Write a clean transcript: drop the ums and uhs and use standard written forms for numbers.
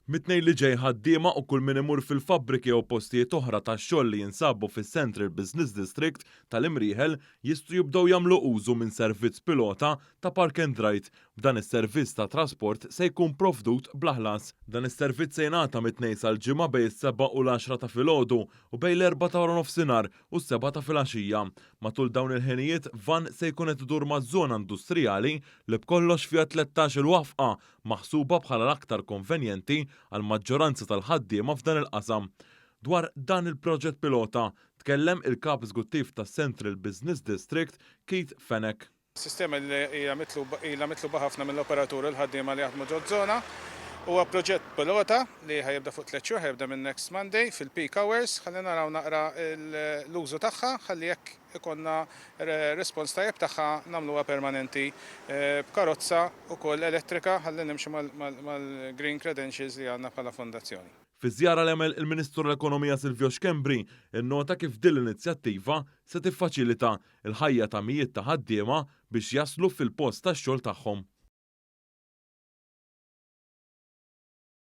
Mit-Tnejn li ġej ħaddiema u kull min imur fil-fabbriki jew postijiet oħra tax-xogħol li jinsabu fis-Central Business District tal-Imrieħel jistgħu jibdew jagħmlu użu minn servizz pilota ta' Park and Ride. B'dan is-servizz ta' trasport se jkun provdut bla ħlas. Dan is-servizz se jingħata mit-Tnejn sal-Ġimgħa bejn is-sebgħa u l-għaxra ta' filgħodu u bejn l-erbgħa ta' waranofsinhar u s-sebgħa ta' filgħaxija. Matul dawn il-ħinijiet vann se jkun qed idur maż-żona industrijali li b'kollox fiha 13-il wafqa maħsuba bħala l-aktar konvenjenti għall-maġġoranza tal-ħaddiema f'dan il-qasam. Dwar dan il-proġett pilota, tkellem il-Kap Eżguttiv tas-Central Business District, Keith Fenech. Sistema li hija mitluba ilha mitluba ħafna mill-operaturi u l-ħaddiema li jaħdmu ġoż-żona. Huwa proġett pilota li ħa jibda fuq tliet xhur, ħa jibda minn next Monday fil-peak hours ħalli naraw naqra l-użu tagħha ħalli jekk ikollna respons tajjeb tagħha nagħmluha permanenti b'karozza wkoll elettrika ħalli nimxu mal-green credentials li għandna bħala fondazzjoni. Fi żjara li għamel il-Ministru l-Ekonomija Silvio Schembri innota kif din l-inizjattiva se tiffaċilita l-ħajja ta' mijiet ta' ħaddiema biex jaslu fil-post tax-xogħol tagħhom.